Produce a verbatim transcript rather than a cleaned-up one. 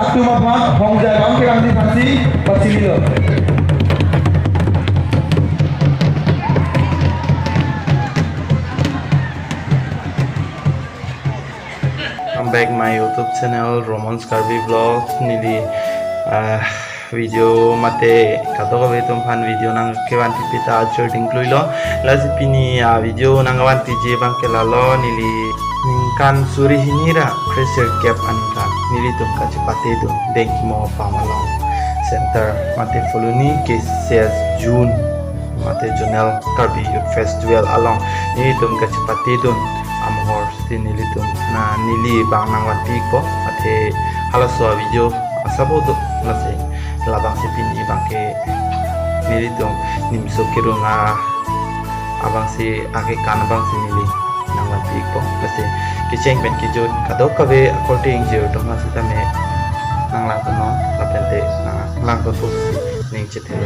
Atum aphan hongjai abang ke langji pasi, pasi lilo. Come back my YouTube channel, Roman's Karbi Vlogs. Neli, ah, video mate kadokave atum aphan video nangkevanpi ta ajor dingkluilo. Lasi pini a video nangvanpiji abang ke lalo, neli ningkan suri hini ra kre-sirkep aningkan nelitum kachepatedun Dengkimo Farm along, Center mate Phuloni K C S June mate Zonal Karbi Youth Festival along nelitum kachepatedun amohor si nelitum, na neli abang nangvanpi ikpo, athe halaso a video asabo do, lasi labangsi pini abang ke nelitum nimso kerung a abangsi, akekan abangsi neli nangvanpi ikpo, lasi kecheng pen kejut kadokave akorte ingjir atum asitame nanglangdunnon, lapente nanglangdunpo ning chethe.